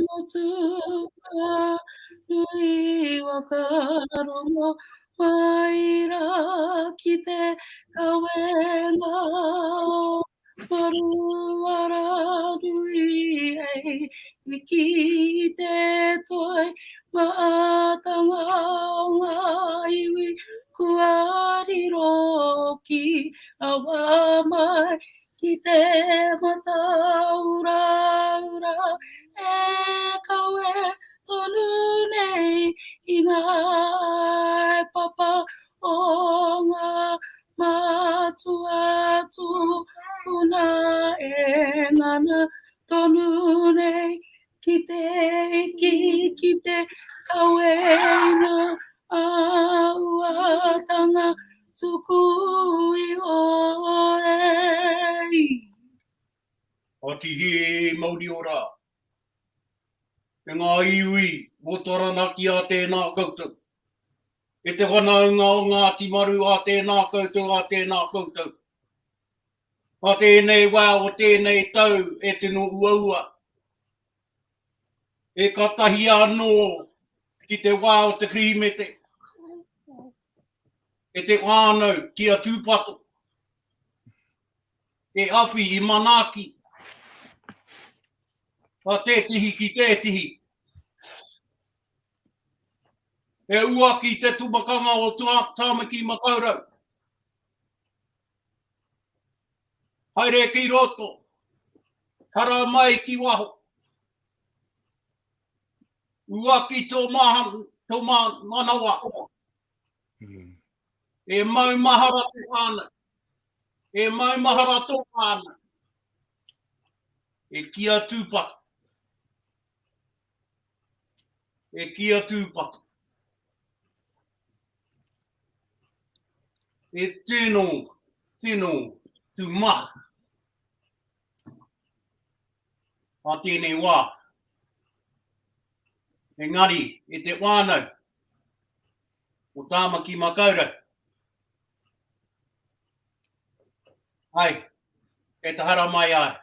motu nui whakarongo mai rā ki te kawenga o Maruaranui ei ki te toi mātanga o ngā iwi kua riro ki awa mai ki te matauraura e kawe tonu nei i ngā papa o ngā mātua tūpuna e ngana tonu nei ki te iki ki te kawe i ngā āhuatanga tuku iho e. Atihi mauri ora E ngā iwi o Taranaki a tēnā koutou. E te whanaunga o Ngāti Maru a tēnā koutou, a tēnā koutou. A tēnei wā o tēnei tau e tino uaua. E katahi anō ki te wā o te Kirihimete. E te whānau ki a Tūpato. E awhi i manaaki. A tētihi ki tētihi. E uaki te tumakanga o Tāmaki Makaurau. Haere ki roto, hara mai ki waho. Uaki tō manawa. E maumahara te whānau. E maumahara tō whānau. E kia tūpato. E kia tūpato. E tino, tino tūmaha a tēnei wā. Engari, e te whānau o Tāmaki Makaurau, ai, kei te haramai ai.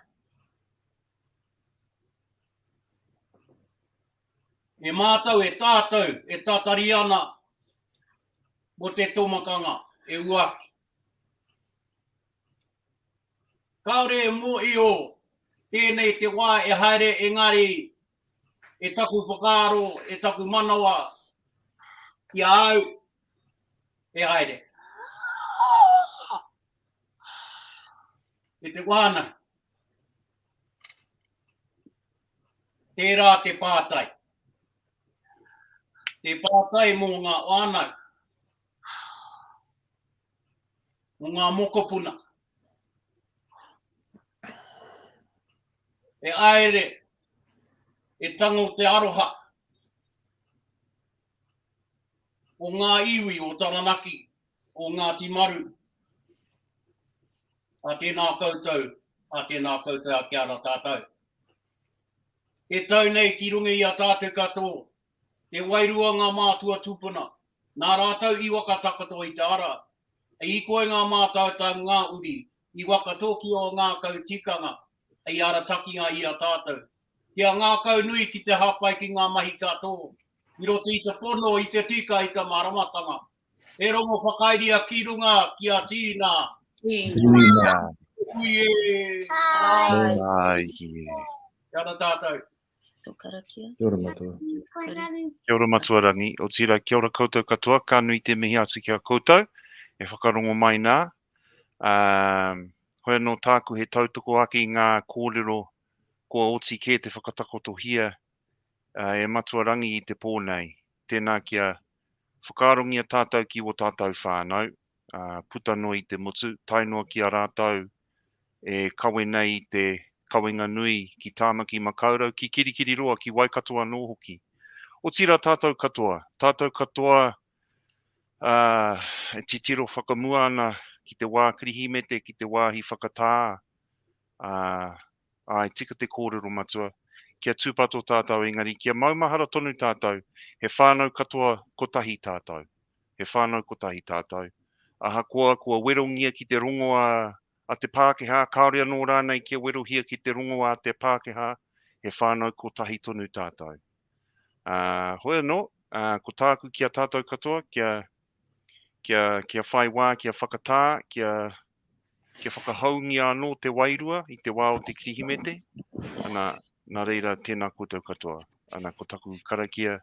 E mātou, e tātou, e tatari ana mō te tomakanga e uaki. Kāore e mōhio tēnei te wā e haere engari e taku whakaaro, e taku manawa ki a au e haere. E te wānanga. Tērā te pātai. Te pātai mō ngā whānau, mō ngā mokopuna. E aere, e tango te aroha o ngā iwi o Taranaki, o Ngāti Maru. A tēnā koutou, a tēnā koutou, a kia ora tātou. E tau nei ki runga i a tātou katoa, te wairua ngā mātua tūpuna, nā rātou i whakatakoto i te ara, hei hikoi ngā mātautau ngā uri, i whakatōki ō ngākau tikanga hei aratakinga i a tātou. Kia ngākau nui ki te hāpai ki ngā mahi katoa, i roto i te pono, i te tika, i te māramatanga. He rongo whakairia ki runga ki a Tīna. Tīna. Hui e. Ai. Kia ora tātou. Tō karakia. Kia ora matua. Kia ora matua Rangi. Otirā, kia ora koutou katoa. Ka nui te mihi atu ki a koutou e whakarongo mai nā. Um, hoi anō tāku he tautoko ake i ngā kōrero kua oti kē te whakatakotohia uh, e Matua Rangi i te pō nei. Tēnā kia whakaarongia tātou ki wō tātou whānau, ā, puta noa i te motu, tae noa ki a rātou e kawe nei i te kawenga nui ki Tāmaki Makaurau, ki Kirikiriroa, ki Waikato anō hoki. Otirā tātou katoa, tātou katoa, ā, e titiro whakamua ana ki te wā Kirihimete, ki te wāhi whakatā, ā, Āe, tika te kōrero matua. Kia tūpato tātou engari kia maumahara tonu tātou, he whānau katoa kotahi tātou. He whānau kotahi tātou. Ahakoa kua werongia ki te rongoā a te Pākehā, kāore anō rānei kia werohia ki te rongoā a te Pākehā, He whānau kotahi tonu tātou. Ā, hoi anō, ā, ko tāku ki a tātou katoa, kia, kia, kia whai wā, kia whakatā, kia, kia whakahoungia anō te wairua i te wā o te Kirihimete, ana, nā reira, tēnā koutou katoa. Ana, ko taku karakia,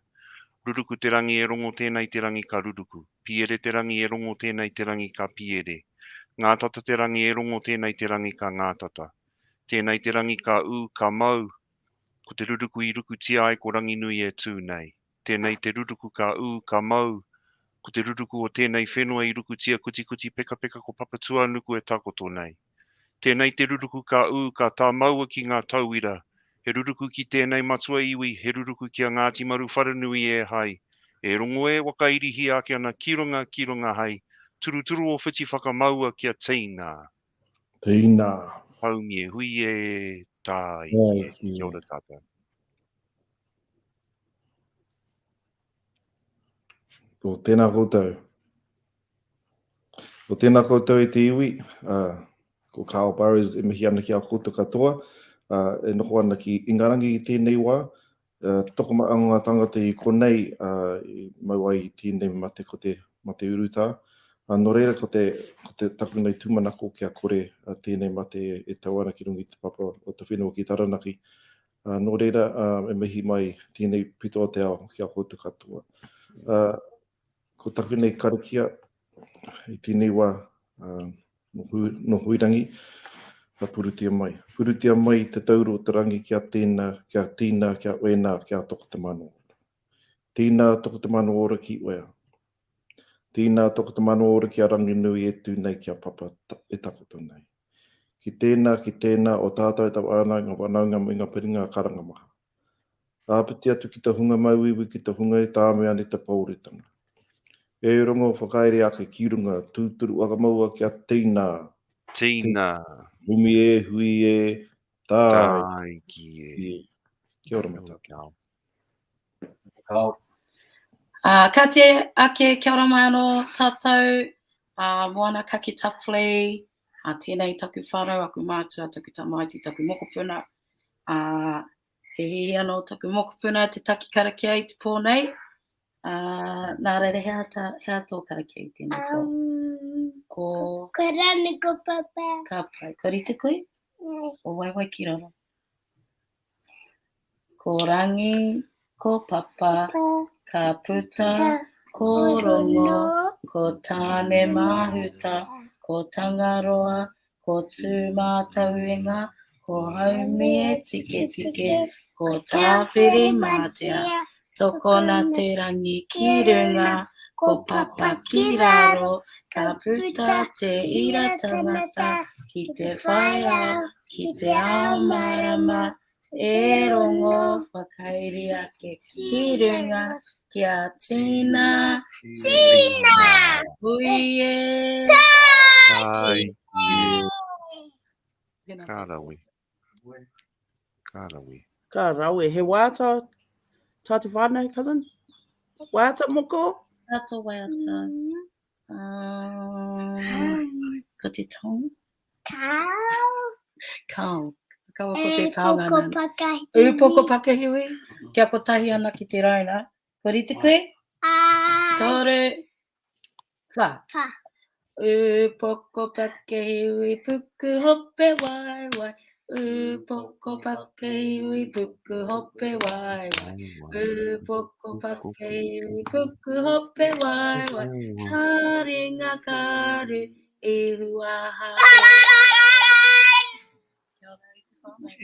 ruruku te rangi e rongo tēnei te rangi ka ruruku. Piere te rangi e rongo tēnei te rangi ka piere. Ngātata te rangi e rongo tēnei te rangi ka ngātata. Tēnei te rangi ka ū, ka mau, ko te ruruku i rukutia ai ko Ranginui e tū nei. Tēnei te ruruku ka ū, ka mau, ko te ruruku o tēnei whenua i rukutia kutikuti pekapeka ko Papatūānuku e takoto nei. Tēnei te ruruku ka ū, ka tāmaua ki ngā tauira, he ruruku ki tēnei matua iwi, he ruruku ki a Ngāti Maru wharenui e hai, e rongo e wakairihia ake ana ki runga, ki runga hai, turuturu o whiti whakamaua kia tīna. Tīna. Haumi e hui e, tāiki e, kia ora tātou. Ko tēnā koutou. Ko tēnā koutou e te iwi, uh, ko Carl Burrows e mihi ana ki a koutou katoa, uh, e noho ana ki Ingarangi i tēnei wā. Uh, tokomaha ngā tangata i konei uh, i mau ai i tēnei mate ko te mate urutā. Uh, nō reira ko te, ko te taku nei tūmanako kia kore uh, tēnei mate e, e tau ana ki runga i te papa o te whenua ki Taranaki. Uh, nō reira, uh, e mihi mai tēnei pito o te ao ki a koutou katoa. Uh, ko taku nei karakia i tēnei wā, uh, no Huirangi, ka purutia mai. Purutia mai te tauru o te rangi kia tēnā, kia tīnā, kia wēnā, kia toko te mano ora. Tīnā toko te mano ora ki wea. Tīnā toko te mano ora ki a Ranginui e tū nei ki a Papa e takoto nei. Ki tēnā, ki tēnā o tātou e taua ana ngā whanaunga me ngā piringa karanga maha. Āpiti atu ki te hunga mauiui, ki te hunga e tāmi ana i te pōuritanga. E rongo whakaere ake ki runga, tūturu whakamaua kia tīnā. Tīnā. Rumi e, hui e, tāiki Tāiki e. Kia ora mai tātou. Uh, ka te ake, kia ora mai anō tātou, uh, Moana Kaki Tuffley, uh, tēnei taku whānau, aku mātua, taku tamaiti, taku mokopuna. Uh, he hihi anō taku mokopuna te taki karakia i te pō nei. Uh, nā reira, he aha, tā, he aha tō karakia i tēnei pō? Um, ko... Ko Rani, ko Papa. Ka pai. Kua rite koe? Mm. O waewae ki raro. Ko Rangi, ko Papa, ka puta ko Rongo, ko Tāne-mahuta, ko Tangaroa, ko Tūmātauenga, ko Haumie-tiketike, ko Tāwhirimātea, tokona te rangi ki runga, ko Papa ki raro, ka puta te ira tangata ki te whai ao, ki te ao marama, e rongo whakairi ake ki runga kia tina. Tina! Hui e! Tāiki e! Ka rawe. Ka rawe. Ka rawe. He waiata tā te whānau, cousin? Waiata moko? Tā tō waiata. Uh, ko te tong? Kao. Kao. Kaua ko te taonga Ūpoko pakahiwi. Ūpoko pakahiwi. Kia kotahi ana ki te rauna. Kua rite koe? Ai. Toru. Wha. Wha. Ūpoko pakahiwi puku hope waewae. Ūpoko pakahiwi puku hope waewae. Ūpoko pakahiwi puku hope waewae. Taringa karu Ihu aha. Kia ora i te whānau.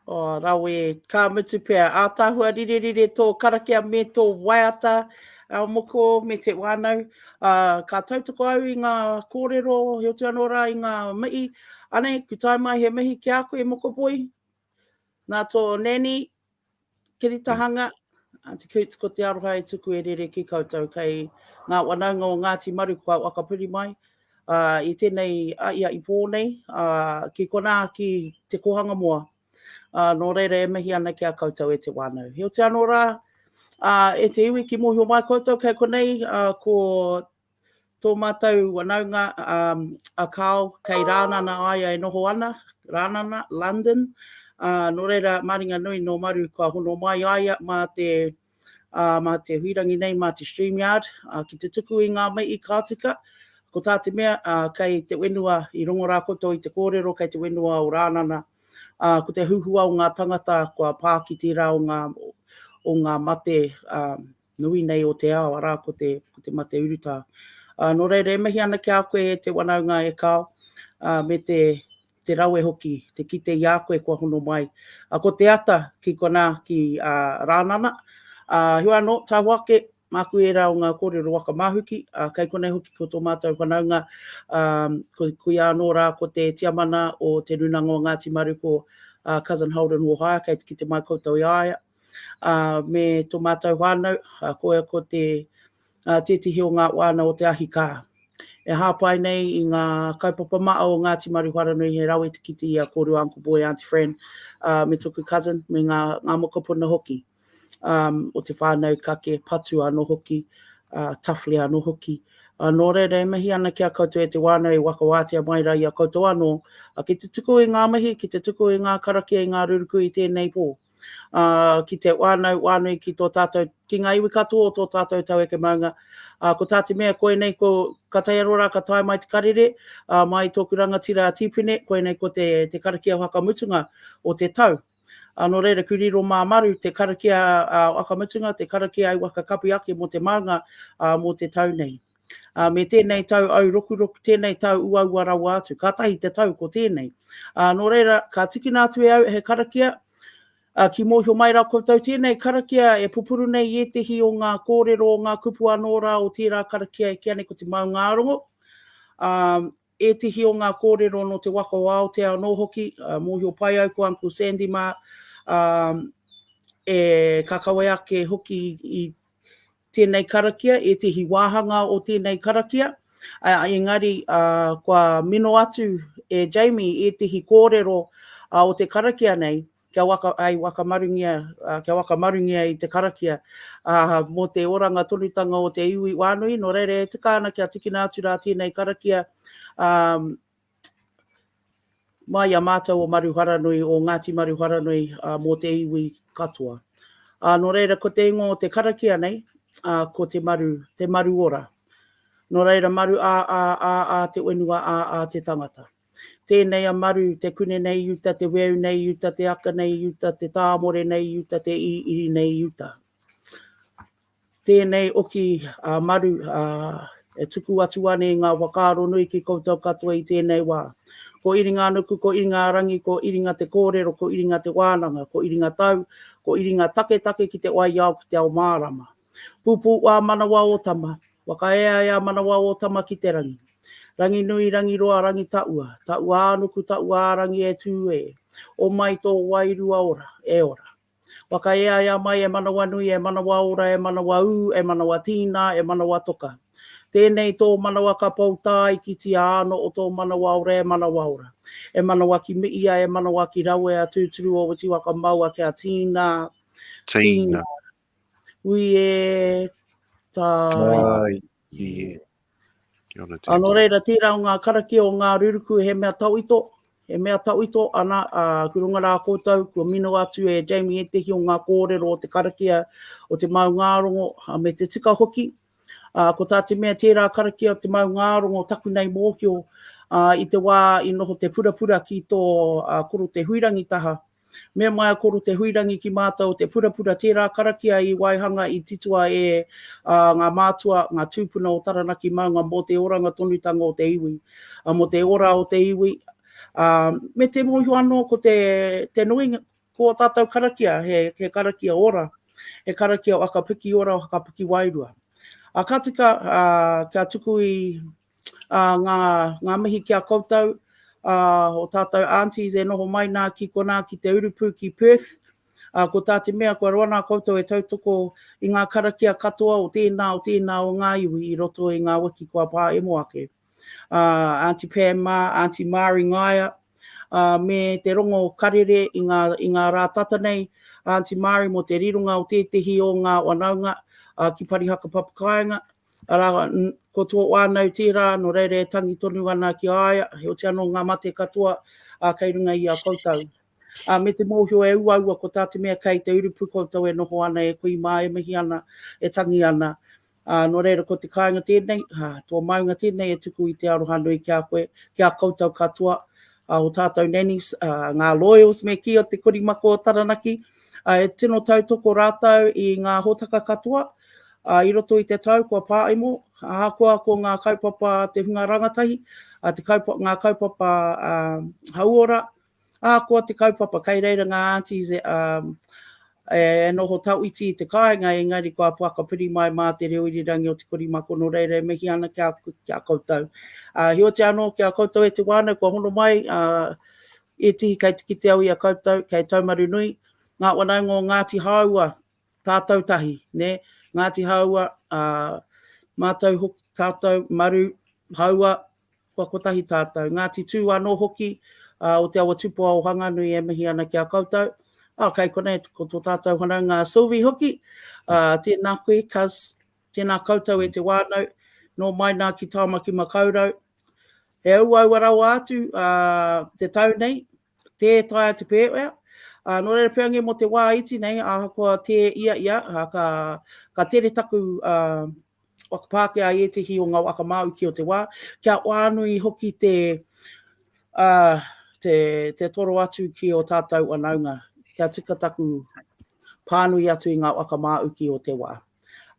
Oh, rawe, ka mutu pea. Ātaahua rirerire tō karakia me tō waiata, uh, moko me te whānau. Uh, ka tautoko au i ngā kōrero, heoti anō rā i ngā mihi. Anei, ku tae mai he mihi ki a koe, moko boy. Nā tō nanny, Kiritahanga, Aunty Coots, ko te aroha e tuku e rere ki koutou kei ngā wanaunga o Ngāti Maru kua whakapiri mai uh, i tēnei a'ia'i pō nei uh, ki konā ki te kōhanga moa. Uh, nō reira e mihi ana ki a koutou e te wānau. Heoti anō rā, uh, e te iwi ki mōhio mai koutou kei konei uh, ko. Tō mātou wanaunga a Carl kei Rānana a ia e noho ana, Rānana, London, ā, nō reira, maringanui nō Maru kua hono mai a ia mā te, ā, mā te huirangi nei, mā te StreamYard, ā, ki te tuku i ngā mihi ka tika. Ko tā te mea, ā, kei te whenua, i rongo rā koutou i te kōrero, kei te whenua o Rānana, ā, ko te huhua o ngā tangata kua pā ki tērā o ngā, o ngā mate, ā, nui nei o te ao, arā, ko te, ko te mate urutā. Ā, nō reira, e mihi ana ki a koe e te wanaunga e Kao, ā, me te, te rawe hoki, te kite i a koe kua hono mai. Ā, ko te ata ki konā, ki ā, Rānana. Ā, heoi anō, tahu ake, māku ērā o ngā kōrero waka māhuki, ā, kei konei hoki ko tō mātou whanaunga, ā, ko, koia anō rā ko te tiamana o Te Rūnanga o Ngāti Maru, ko ā, Cousin Holden Hohaia, kei te kite mai koutou i a ia. ā, me tō mātou whānau, ā, koia ko te, ā, tētehi o ngā whānau o te ahi kā. E hāpai nei i ngā kaupapa maha o Ngāti Maru Wharanui he rawe te kite i a kōrua Uncle Boy, Aunty Fran, ā, me toku cousin, me ngā, ngā mokopuna hoki, ā, o te whānau Kake, Patu anō hoki, ā, Tuffley anō hoki. Ā, nō reira e mihi ana ki a koutou e te whānau i whakawātea mai rā i a koutou anō, ā, ki te tuku i ngā mihi, ki te tuku i ngā karakia, i ngā ruruku i tēnei pō. Ā, ki te whānau whānui ki tō tātou, ki ngā iwi katoa o tō tātou taueke maunga. Ā, ko tā te mea, koinei ko, ka tae anō rā ka tae mai te karere, ā, mai i tōku rangatira a Tīpene, koinei ko te, te karakia whakamutunga o te tau. Ā, nō reira, ku riro mā Maru te karakia ā, whakamutunga, te karakia i whakakapi ake mō te maunga, ā, mō te tau nei. Ā, me tēnei tau au rokuroku, tēnei tau uaua rawa atu. Kātahi te tau ko tēnei. Ā, nō reira, ka tikina atu e au he karakia, ā, ki mōhio mai rā koutou tēnei karakia e pupuru nei i ētehi o ngā kōrero, o ngā kupu anō rā o tērā karakia e kīia nei ko te maungārongo. Ā, ētehi o ngā kōrero nō te waka o Aotea anō hoki, ā, mōhio pai au ko Uncle Sandy mā, ā, e ka kawe ake hoki i tēnei karakia, ētehi wāhanga o tēnei karakia, engari kua mino atu e Jamie ētehi kōrero o te karakia nei, kia waka, ai wakamarungia, kia wakamarungia i te karakia mō te oranga tonutanga o te iwi whānui, nō reira e tika ana kia tikina atu rā tēnei karakia mai i a mātou o Maruharanui, o Ngāti Maruharanui mō te iwi katoa. Ā, nō reira, ko te ingoa o te karakia nei, ā, ko te maru, te maru ora. Nō reira, maru ā, ā, ā, ā, te whenua, ā, ā, te tangata. Tēnei a Maru, te kune nei i uta, te weu nei i uta, te aka nei i uta, te tāmore nei i uta, te iriiri nei i uta. Tēnei oki a Maru, ā, e tuku atu ana i ngā whakaaro nui ki koutou katoa i tēnei wā. Ko Iringa-a-nuku, ko Iringa-a-rangi, ko Iringa te kōrero, ko Iringa te wānanga, ko Iringa tau, ko Iringa taketake ki te wai ao, ki te ao mārama. Pūpū ā manawa ō tama, whakaeaea manawa ō tama ki te rangi. Ranginui, Rangiroa, Rangitaua, Taua-ā-nuku, Taua-ā-rangi e tū e. Omai tō wairua ora, e ora. Whakaeaea mai e manawanui, e manawa ora, e manawa ū, e manawa tīnā, e manawa toka. Tēnei tō manawa ka pou tāikitia āno o tō manawa ora e manawa ora. E manawa ki miia, e manawa ki rawea, tūturu o witi whakamaua kia tīnā, tīnā. Ui e, tāiki e. Kia ora, Ā, nō reira, tērā o ngā karakia o ngā ruruku he mea tauito, he mea tauito, ana, ā, ki runga rā koutou, kua mino atu e Jamie ētehi o ngā kōrero o te karakia o te maungārongo, ā, me te tika hoki. Ā, ko tā te mea tērā karakia o te maungārongo taku nei mōhio, ā, i te wā i noho te purapura ki tō, ā, Koro Te Huirangi taha, Me mai a Koro Te Huirangi ki mātou te purapura tērā karakia i waihanga i titoa e ngā mātua, ngā tūpuna o Taranaki maunga mō te oranga tonutanga o te iwi, mō te ora o te iwi, me te mōhio anō ko te, te nuinga, ko ō tātou karakia he, he karakia ora, he karakia whakapiki ora, whakapiki wairua. A ka tika kia tuku i ā, ngā, ngā mihi ki a koutou, ā, o tātou aunties e noho mai nā ki konā ki te urupū ki Perth. Ā, ko tā te mea kua roa nā koutou e tautoko i ngā karakia katoa o tēnā, o tēnā o ngā iwi i roto i ngā wiki kua pāemo ake. Ā, Aunty Pam mā, Aunty Maari Ngaia, ā, me te rongo karere i ngā, i ngā rā tata nei, Aunty Maari mō te rironga o tētehi o ngā wanaunga, ā, ki Parihaka Papakāinga. Arā, ko tō whānau tērā, nō reira e tangi tonu ana ki a ia, heoti anō ngā mate katoa kei runga i a koutou. Ā, me te mōhio e uaua ko tā te mea kei te urupu koutou e noho ana, e kui mā e mihi ana, e tangi ana. Ā, nō reira ko te kāinga tēnei, ā, tō maunga tēnei e tuku i te aroha nui ki a koe, ki a koutou katoa, ā, o tātou nannies, ā, ngā loyals me kī o te Korimako o Taranaki, ā, e tino tautoko rātou i ngā hōtaka katoa, ā, i roto i te tau kua pāimo, ahakoa ko ngā kaupapa a te hunga rangatahi, ā, te kaupa, ngā kaupapa ā, hauora, ahakoa te kaupapa, kei reira ngā aunties e, ā, e noho tauiti i te kāinga, engari kua whakapiri mai mā te reo irirangi o Te Korimako, nō reira e mihi ana ki a, ki a koutou. Ā, heoti anō ki a koutou e te whānau kua hono mai, ā, ētehi kei te kite au i a koutou, kei Taumarunui, ngā whanaunga o Ngāti Hāua, tātou tahi, nē, Ngāti Hāua, ā, mātou hoki, tātou, Maru, Hāua, kua kotahi tātou. Ngāti Tū anō hoki, ā, o Te Awa Tupua o Hanganui e mihi ana ki a koutou. Ā, kei konei ko tō tātou whanaunga a Sylvie hoki, ā, tēnā koe, cuz, tēnā koutou e te whānau, nō mai nā ki Tāmaki Makaurau. He uaua rawa atu, ā, te tau nei, Tē taea te pēwea. Ā, nō reira peange mō te wā iti nei, ahakoa tē ia ia, ā, ka, ka tere taku, ā, waka Pākehā i ētehi o ngā waka Māuki o te wā, kia whānui hoki te, ā, te, te toro atu ki ō tātou whanaunga, kia tika taku pānui atu i ngā waka Māuki o te wā.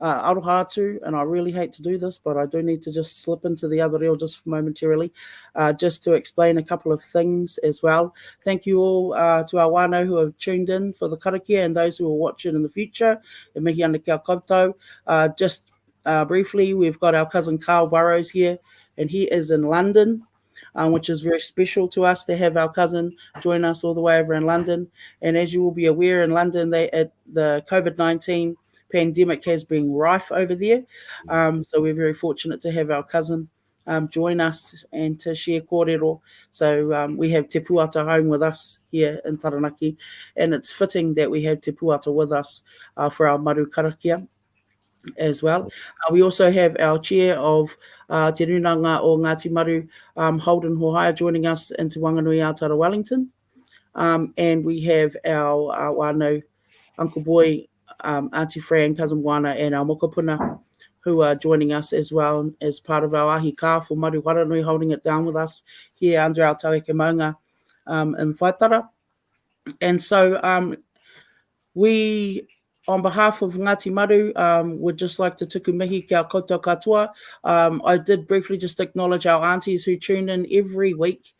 Uh, aroha atu, and I really hate to do this, but I do need to just slip into the other reo just momentarily, uh, just to explain a couple of things as well. Thank you all uh, to our whānau who have tuned in for the karakia and those who will watch it in the future. E mihi ana kia koutou. Uh, just uh, briefly, we've got our cousin Carl Burrows here, and he is in London um, which is very special to us to have our cousin join us all the way over in London. And as you will be aware, in London, they at the COVID 19 pandemic has been rife over there. Um, so we're very fortunate to have our cousin um, join us and to share kōrero. So um, we have Te Puata home with us here in Taranaki, and it's fitting that we have Te Puata with us uh, for our maru karakia as well. Uh, we also have our chair of uh, Te Runanga o Ngāti Maru, um, Holden Hohaia, joining us in Te Wanganui-a-Tara Wellington. Um, and we have our uh, whānau, Uncle Boy, um, Auntie Fran, Cousin Wana, and our mokopuna who are joining us as well as part of our ahi kā for Maru Wharanui, holding it down with us here under our Taueke Maunga um, in Whaitara. And so um, we, on behalf of Ngāti Maru, um, would just like to tuku mihi kia koutou katoa. Um, I did briefly just acknowledge our aunties who tune in every week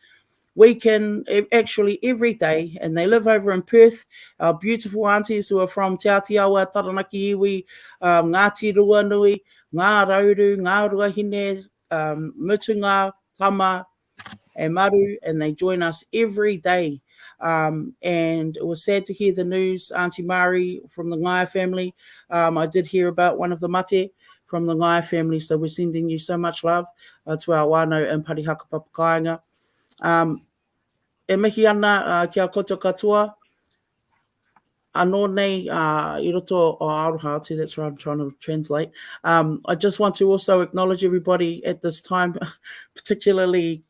week in, actually every day, and they live over in Perth. Our beautiful aunties who are from Te Atiawa, Taranaki Iwi, um, Ngāti Ruanui, Ngā Rauru, Ngā Ruahine, um, Mutunga, Tama, and Maru, and they join us every day. Um, and it was sad to hear the news, Auntie Mari from the Ngaia family. Um, I did hear about one of the mate from the Ngaia family, so we're sending you so much love uh, to our whānau in Parihaka Papakainga. Um, e mihi ana uh, ki a koutou katoa, anō nei uh, i roto o aroha atu, that's what I'm trying to translate. Um, I just want to also acknowledge everybody at this time, particularly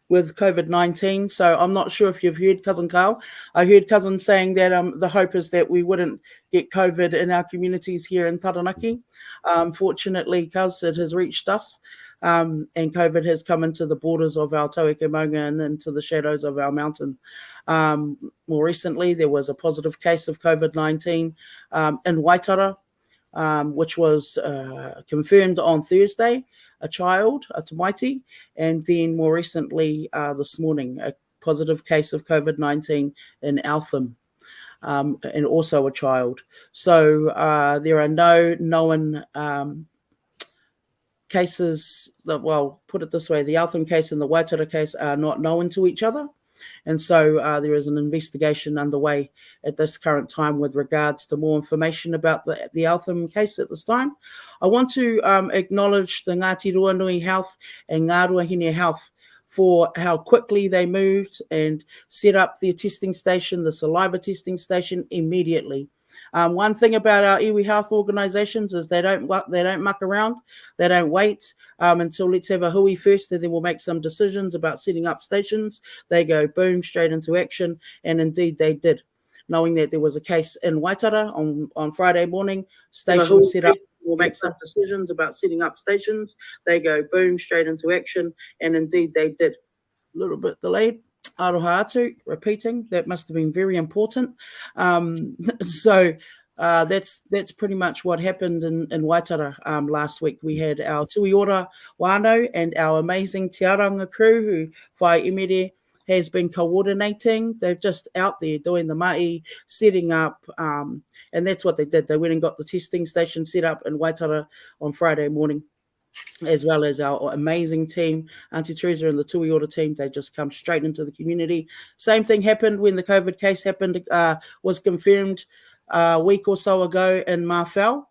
with COVID-19. So I'm not sure if you've heard Cousin Carl. I heard Cousin saying that um, the hope is that we wouldn't get COVID in our communities here in Taranaki. Um, fortunately, cuz it has reached us um, and COVID has come into the borders of our Taueke Maunga and into the shadows of our mountain. Um, more recently, there was a positive case of COVID-19 um, in Waitara, um, which was uh, confirmed on Thursday, a child, a tamaiti, and then more recently uh, this morning, a positive case of COVID-19 in Eltham. Um, and also a child. So uh, there are no known um, cases that, well, put it this way, the Eltham case and the Waitara case are not known to each other. And so uh, there is an investigation underway at this current time with regards to more information about the, the Eltham case at this time. I want to um, acknowledge the Ngāti Ruanui Health and Ngā Ruahine Health for how quickly they moved and set up their testing station, the saliva testing station, immediately. One thing about our iwi health organisations is they don't they don't muck around, they don't wait until let's have a hui first, and then we'll make some decisions about setting up stations. They go boom straight into action, and indeed they did. Knowing that there was a case in Waitara on, on Friday morning, station set up. We'll make some decisions about setting up stations. They go boom straight into action, and indeed they did. A little bit delayed. Aroha atu, repeating, that must have been very important. So that's that's pretty much what happened in, in Waitara last week. We had our Tui Ora whānau and our amazing Te Aranga crew who Whai Emere has been coordinating. They're just out there doing the mahi, setting up, and that's what they did. They went and got the testing station set up in Waitara on Friday morning as well as our amazing team, Auntie Teresa and the Tui Ora team. They just come straight into the community. Same thing happened when the COVID case happened, was confirmed a week or so ago in Marfell,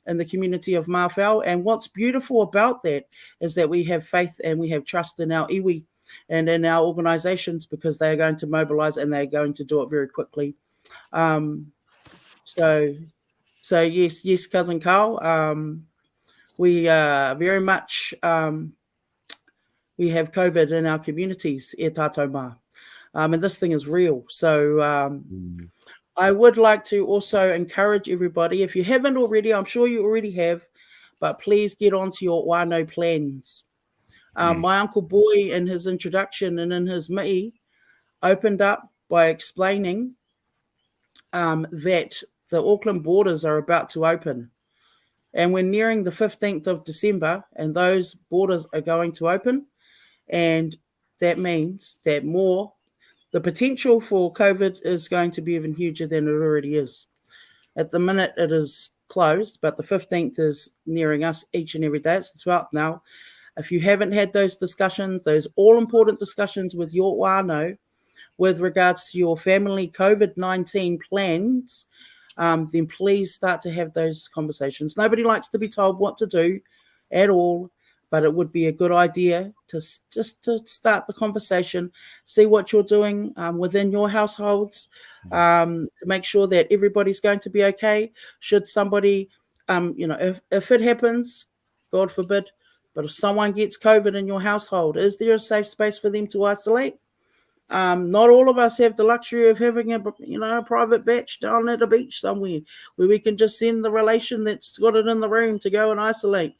in the community of Marfell. And what's beautiful about that is that we have faith and we have trust in our iwi and in our organizations because they are going to mobilize and they're going to do it very quickly. So, so yes, yes, cousin Carl. We are very much we have COVID in our communities, e tātou mā. And this thing is real. So I would like to also encourage everybody, if you haven't already, I'm sure you already have, but please get onto your whānau plans. My Uncle Boy, in his introduction and in his mihi, opened up by explaining that the Auckland borders are about to open. And we're nearing the 15th of December, and those borders are going to open. And that means that more, the potential for COVID is going to be even huger than it already is. At the minute, it is closed, but the 15th is nearing us each and every day. It's the 12th now. If you haven't had those discussions, those all important discussions with your whānau with regards to your family COVID 19 plans, then please start to have those conversations. Nobody likes to be told what to do at all, but it would be a good idea to just to start the conversation, see what you're doing within your households, to make sure that everybody's going to be okay. Should somebody, you know, if, if it happens, God forbid, but if someone gets COVID in your household, is there a safe space for them to isolate? Not all of us have the luxury of having a you know a private batch down at a beach somewhere where we can just send the relation that's got it in the room to go and isolate.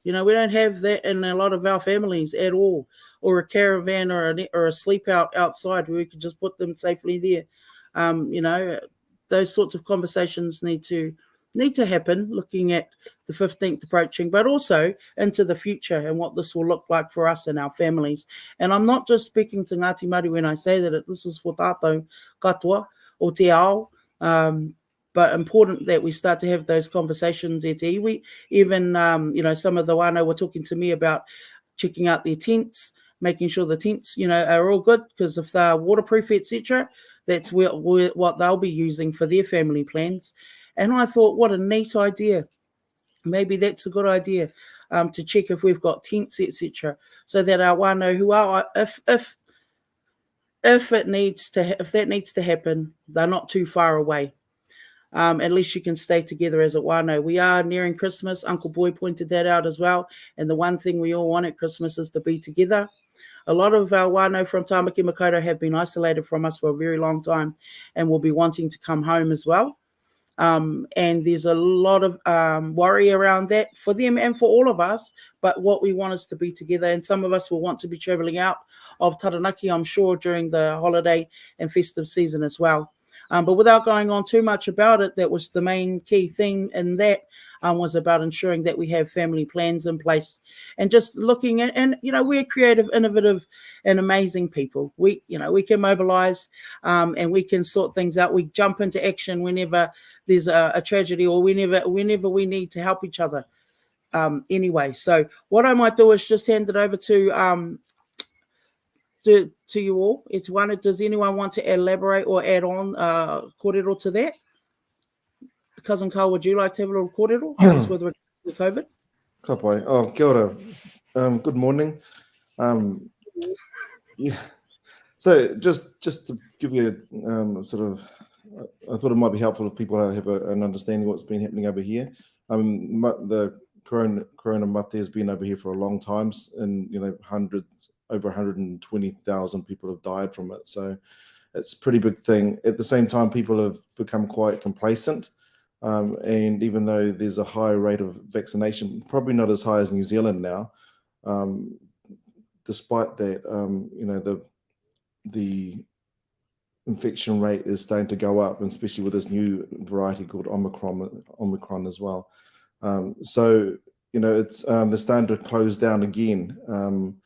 You know, we don't have that in a lot of our families at all, or a caravan or a, or a sleep out outside where we could just put them safely there. You know, those sorts of conversations need to need to happen looking at the 15th approaching, but also into the future and what this will look like for us and our families. And I'm not just speaking to Ngāti Maru when I say that this is for tātou katoa o te ao, but important that we start to have those conversations e te iwi. Even, you know, some of the whānau were talking to me about checking out their tents, making sure the tents, you know, are all good because if they're waterproof, etc., that's where, where, what they'll be using for their family plans. And I thought, what a neat idea. Maybe that's a good idea to check if we've got tents, etc., so that our whānau who are, if if if it needs to, if that needs to happen, they're not too far away. At least you can stay together as a whānau. We are nearing Christmas. Uncle Boy pointed that out as well. And the one thing we all want at Christmas is to be together. A lot of our whānau from Tāmaki Makaurau have been isolated from us for a very long time and will be wanting to come home as well. And there's a lot of worry around that for them and for all of us. But what we want is to be together. And some of us will want to be traveling out of Taranaki, I'm sure, during the holiday and festive season as well. But without going on too much about it, that was the main key thing in that was about ensuring that we have family plans in place and just looking at, and you know, we're creative, innovative, and amazing people. We, you know, we can mobilize and we can sort things out. We jump into action whenever there's a, a tragedy or whenever whenever we need to help each other. Anyway, so what I might do is just hand it over to to, to you all. It's one. Does anyone want to elaborate or add on kōrero to that? Cousin Carl, would you like to have a little kōrero just with regard to COVID? Ka pai. Oh, kia ora. Good morning. Yeah. So just just to give you sort of I thought it might be helpful if people have a, an understanding of what's been happening over here. Um, the corona, corona mate has been over here for a long time, and you know, hundreds, over 120,000 people have died from it. So it's a pretty big thing. At the same time, people have become quite complacent. Um, and even though there's a high rate of vaccination, probably not as high as New Zealand now, um, despite that, um, you know, the the infection rate is starting to go up, and especially with this new variety called Omicron, Omicron as well. Um, so, you know, it's um, they're starting to close down again um,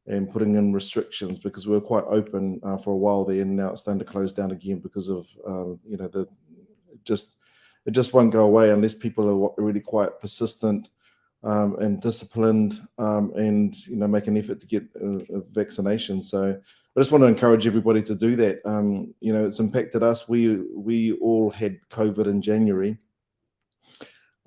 and putting in restrictions because we were quite open uh, for a while there, and now it's starting to close down again because of um, you know the just it just won't go away unless people are really quite persistent um, and disciplined um, and you know make an effort to get a, a vaccination. So I just want to encourage everybody to do that. Um, you know, it's impacted us. We we all had COVID in January.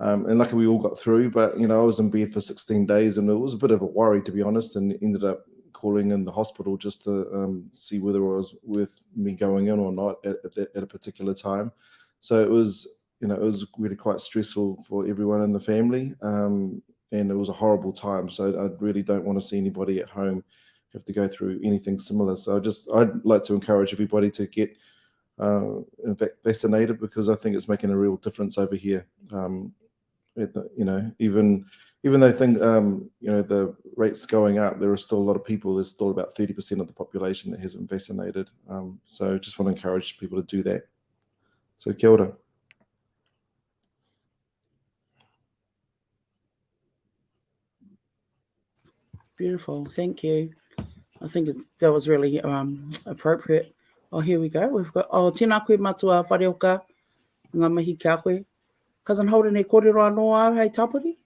Um, and luckily we all got through, but you know, I was in bed for 16 days and it was a bit of a worry to be honest, and ended up calling in the hospital just to um, see whether it was worth me going in or not at, at, at a particular time. So it was, you know, it was really quite stressful for everyone in the family. Um, and it was a horrible time. So I really don't want to see anybody at home have to go through anything similar. So I just, I'd like to encourage everybody to get uh, vaccinated because I think it's making a real difference over here. Um, it, you know, even even though think um, you know the rates going up, there are still a lot of people. There's still about 30% of the population that hasn't vaccinated. Um, so just want to encourage people to do that. So kia ora. Beautiful, thank you. I think that was really um, appropriate. Oh, here we go. We've got, oh, tēnā koe matua whareoka, ngā mihi ki a koe. Cousin Holden, he kōrero anō au hei tāpiri?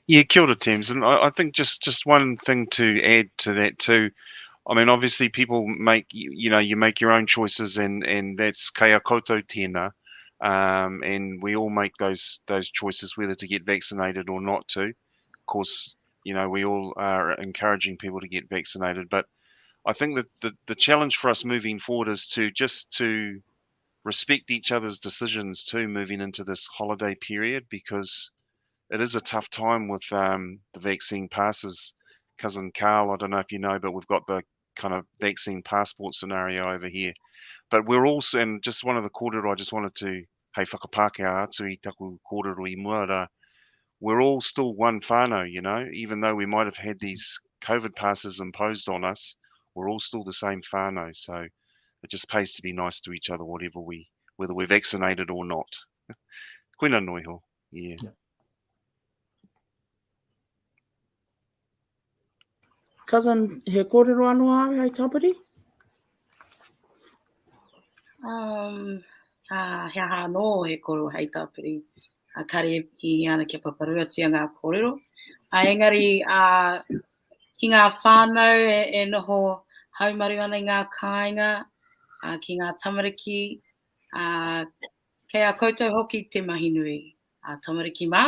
Yeah, kia ora, Tamsin. I, I think just, just one thing to add to that too. I mean, obviously people make, you, you know, you make your own choices and, and that's kei a koutou tēnā. Um, and we all make those those choices whether to get vaccinated or not to. Of course, you know, we all are encouraging people to get vaccinated, but I think that the, the challenge for us moving forward is to just to respect each other's decisions too moving into this holiday period because it is a tough time with um, the vaccine passes. Cousin Carl, I don't know if you know, but we've got the kind of vaccine passport scenario over here. But we're also, and just one of the kōrero I just wanted to, hei whakapākehā atu i taku kōrero i mua rā, we're all still one whānau, you know, even though we might have had these COVID passes imposed on us, we're all still the same whānau. So it just pays to be nice to each other, whatever we, whether we're vaccinated or not. Koina noiho, yeah. yeah. Cousin, he kōrero anō au hei tāpiri? Um, uh, he aha anō he kōrero hei tāpiri. Uh, kare e hihi ana kia paparuatia ngā kōrero. Uh, engari, uh, ki ngā whānau e, e noho haumaru ana i ngā kāinga, uh, ki ngā tamariki, uh, kei a koutou hoki te mahi nui. A tamariki mā,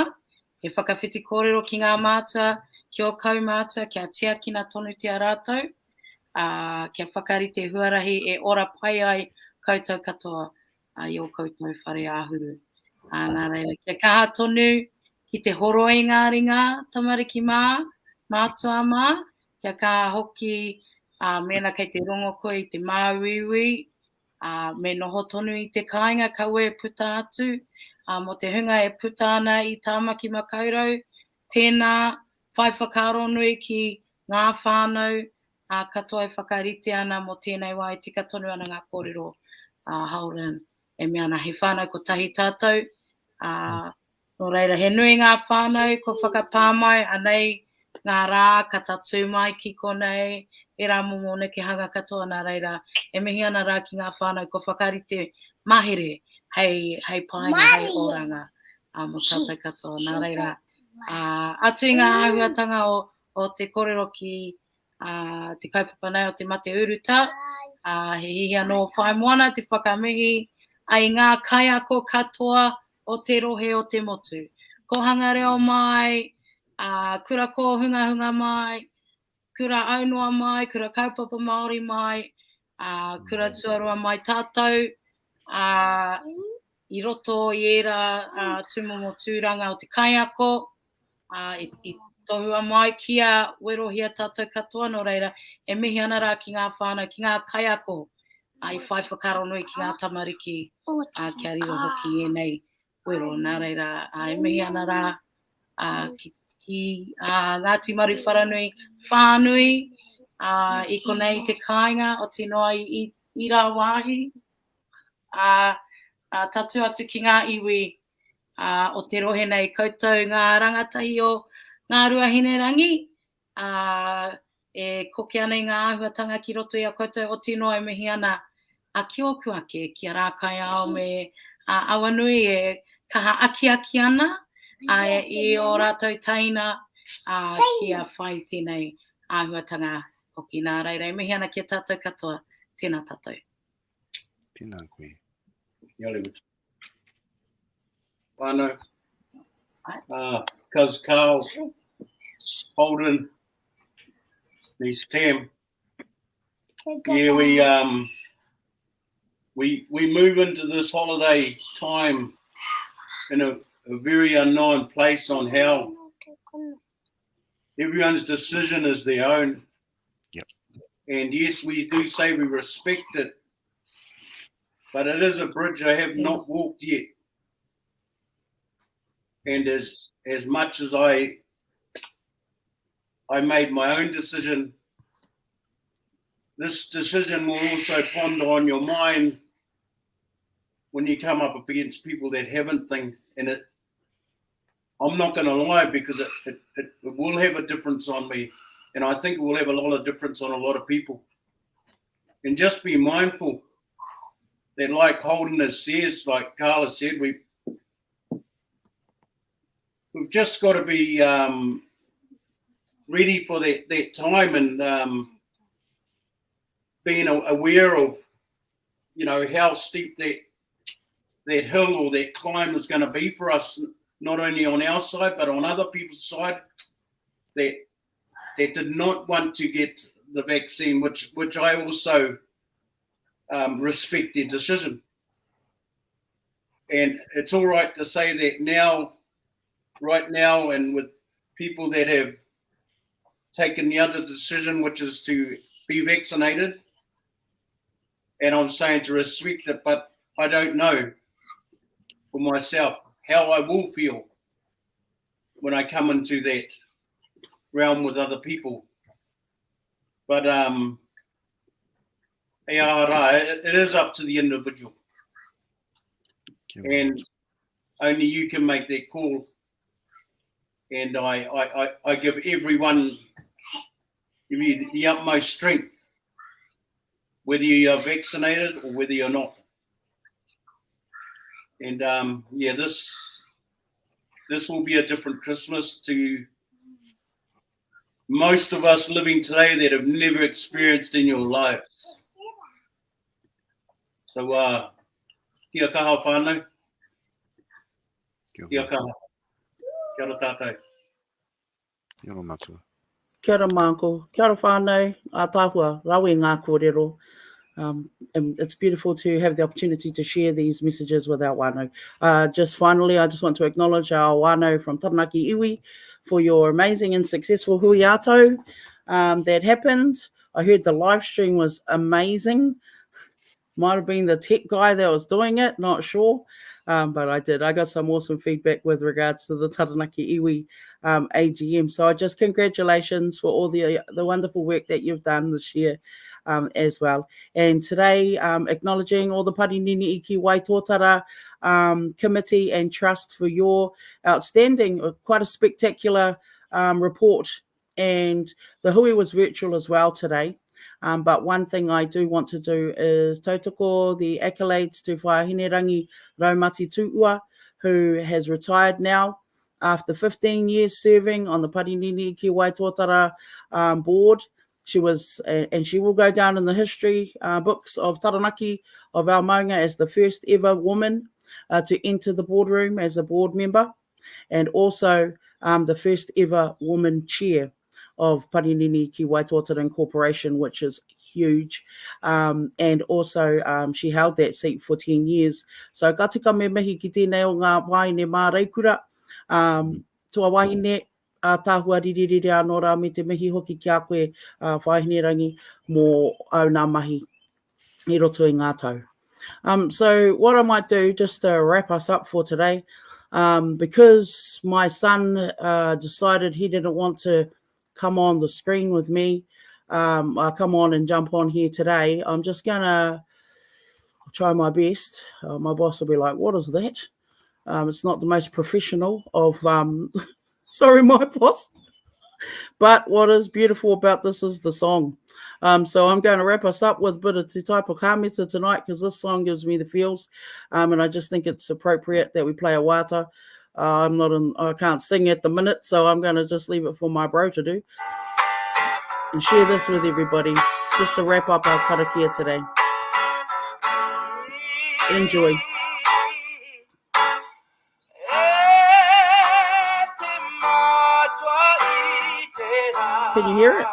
he whakawhiti kōrero ki ngā mātua, ki ō kaumātua kia tiakina tonutia rātou, ā, kia whakarite huarahi e ora pai ai koutou katoa i ō koutou whare āhuru. Ā, nā reira, kia kaha tonu ki te horoi ngā ringa, tamariki mā, mātua mā, kia kaha hoki, ā, mēnā kei te rongo koe i te māuiui, ā, me noho tonu i te kāinga kaua e puta atu, ā, mō te hunga e puta ana i Tāmaki Makaurau, tēnā, whai whakaaro nui ki ngā whānau, ā, katoa e whakarite ana mō tēnei wā e tika tonu ana ngā kōrero a Holden e mea ana he whānau kotahi tātou, ā, Nō reira, he nui ngā whānau kua whakapā mai, anei ngā rā ka tatū mai ki konei, ērā momo nekehanga katoa, nā reira, e mihi ana rā ki ngā whānau kua whakarite mahere hei, hei painga, hei oranga ā, mō tātou katoa. Nā reira, ā, atu i ngā āhuatanga o, o te kōrero ki ā, te kaupapa nei o te mate urutā, ā, he hihi anō whai moana te whakamihi ai ngā kaiako katoa o te rohe o te motu. Kohanga reo mai, ā, kura kōhungahunga mai, kura aunoa mai, kura kaupapa Māori mai, Ā, kura tuarua mai tātou, ā, i roto i ērā ā, tūmomo tūranga o te kaiako, ā, i, i tohua mai kia werohia tātou katoa, nō reira, e mihi ana rā ki ngā whānau, ki ngā kaiako, ā, i whai whakaaro nui ki ngā tamariki, ā, kia riro hoki ēnei wero. Nā reira, ā, e mihi ana rā ā, ki, ki ā, Ngāti Maru Wharanui whānui, ā, i konei te kāinga, oti noa i, i, i rāwāhi, ā, ā, tatū atu ki ngā iwi ā, o te rohe nei, koutou ngā rangatahi o Ngāruahinerangi, ā, e koke ana i ngā āhuatanga ki roto i a koutou, oti noa e mihi ana a ki ōku ake, ki a Rākaiao me a Awanui e kaha akiaki ana a, i ō rātou taina a, kia whai tēnei āhuatanga hoki. Nā reira, e mihi ana ki a tātou katoa, tēnā tātou. Tēnā koe. Whānau. Uh, Cuz Carl, Holden, niece Tam. Yeah, we um we we move into this holiday time in a, a very unknown place on how everyone's decision is their own. Yep. And yes, we do say we respect it, but it is a bridge I have not walked yet. And as as much as I I made my own decision, this decision will also ponder on your mind when you come up against people that haven't think and it I'm not going to lie because it, it, it, it will have a difference on me and I think it will have a lot of difference on a lot of people. And just be mindful that, like Holden has says, like Carla said, we we've just got to be um, ready for that, that time and um, being aware of, you know, how steep that that hill or that climb is going to be for us, not only on our side but on other people's side that that did not want to get the vaccine, which which I also um, respect their decision. And it's all right to say that now, right now, and with people that have taken the other decision, which is to be vaccinated. And I'm saying to respect it, but I don't know for myself how I will feel when I come into that realm with other people. But um, it, it is up to the individual. And only you can make that call. And I, I, I, I give everyone give you the utmost strength, whether you are vaccinated or whether you're not. And um, yeah, this this will be a different Christmas to most of us living today that have never experienced in your lives. So, uh, kia kaha whānau. Kia kaha. Kia ora tātou. Kia ora matua. Kia ora Marco. Kia ora whānau. Ātaahua, rawe ngā kōrero. Um, and it's beautiful to have the opportunity to share these messages with our whānau. Uh, just finally, I just want to acknowledge our whānau from Taranaki Iwi for your amazing and successful hui ato um, that happened. I heard the live stream was amazing. Might have been the tech guy that was doing it, not sure. Um, but I did. I got some awesome feedback with regards to the Taranaki Iwi um, AGM. So I just congratulations for all the the wonderful work that you've done this year um, as well. And today, um, acknowledging all the Parininihi ki Waitotara um, committee and trust for your outstanding, uh, quite a spectacular um, report. And the hui was virtual as well today. Um, but one thing I do want to do is tautoko the accolades to Whahinerangi Raumati Tuua, who has retired now after 15 years serving on the Parininihi ki Waitotara um, board. She was, and she will go down in the history uh, books of Taranaki, of our maunga, as the first ever woman uh, to enter the boardroom as a board member, and also um, the first ever woman chair of Parininihi ki Waitotara Incorporation, which is huge. Um, and also um, she held that seat for 10 years. So ka tika me mihi ki tēnei o ngā wāhine māreikura. Um, tua wahine, ātaahua rirerire anō rā me te mihi hoki ki a koe, uh, Whāhinerangi, mō au nā mahi i roto i ngā tau. Um, so what I might do just to wrap us up for today, um, because my son uh, decided he didn't want to come on the screen with me, um, I come on and jump on here today. I'm just gonna try my best. Uh, my boss will be like, "What is that?" Um, it's not the most professional of. Um, sorry, my boss. But what is beautiful about this is the song. Um, so I'm going to wrap us up with a bit of Te Taipo Kāmita tonight because this song gives me the feels. Um, and I just think it's appropriate that we play a waiata. Uh, I'm not in, I can't sing at the minute, so I'm going to just leave it for my bro to do. And share this with everybody just to wrap up our karakia today. Enjoy. Can you hear it?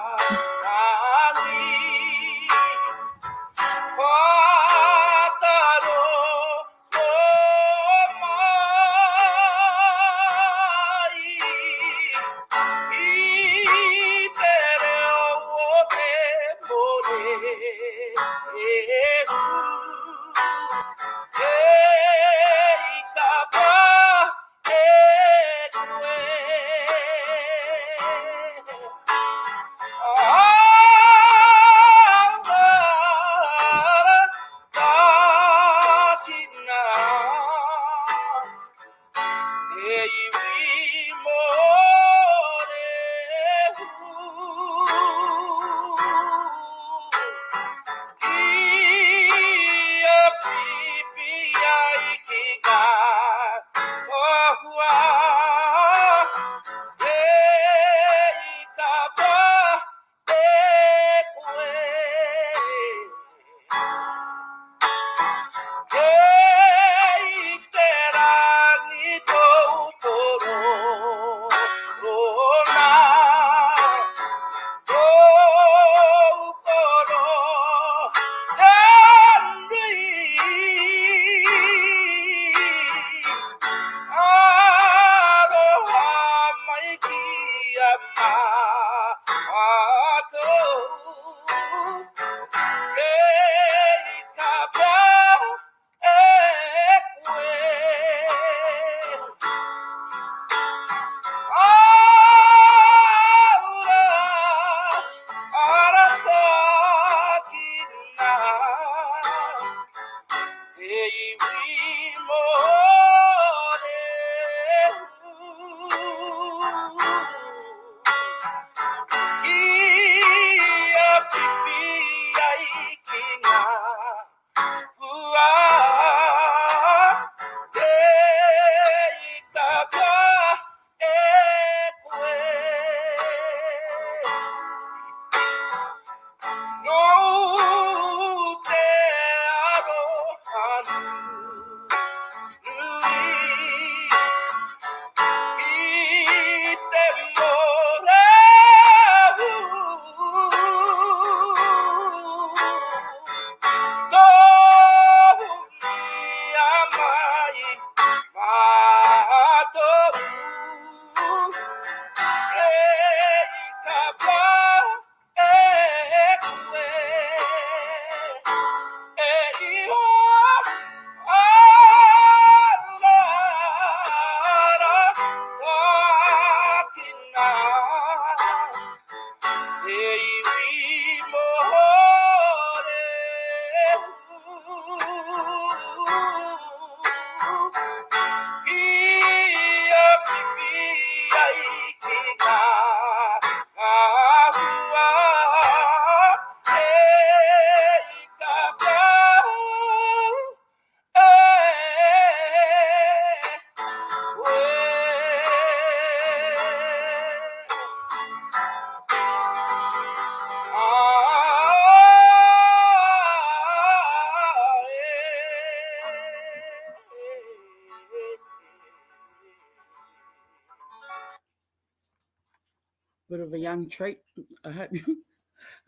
Bit of a young treat. I hope you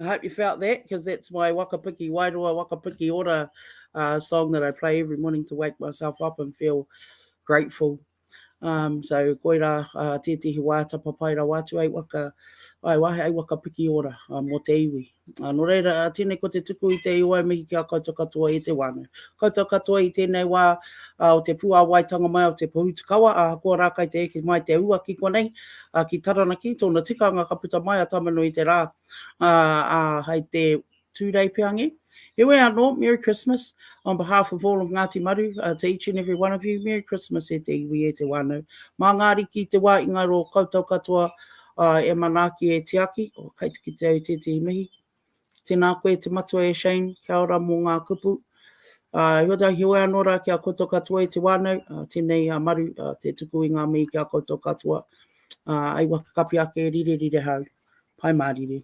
I hope you felt that because that's my Waka Piki Wairua, Waka Piki Ora uh, song that I play every morning to wake myself up and feel grateful. Um, so koirā uh, tētehi waiata papai rawa atu ai waka, ai, wai, ai waka piki ora uh, mō te iwi. Uh, nō reira, uh, tēnei ko te tuku i te iwai mihi ki a koutou katoa e te wānau. Koutou katoa i tēnei wā uh, o te puāwaitanga mai o te pohutukawa, ahakoa rā kai te eke mai te ua ki konei, uh, ki Taranaki, tōna tikanga ka puta mai a Tamanui te rā, uh, uh, hai te Tūrei peange. Heoi anō, Merry Christmas on behalf of all of Ngāti Maru, uh, to each and every one of you, Merry Christmas e te iwi, e te wānau. Mā ngā ariki te wā i ngaro koutou katoa uh, e manaaki, e tiaki, oh, kei te kite au tētehi mihi. Tēnā koe te matua e Shane, kia ora mō ngā kupu. Uh, heoi anō rā ki a koutou katoa e te wānau, uh, tēnei a Maru, uh, te tuku i ngā mihi ki a koutou katoa. Uh, ai waka kapi ake, rire rire hau. Pai mārire.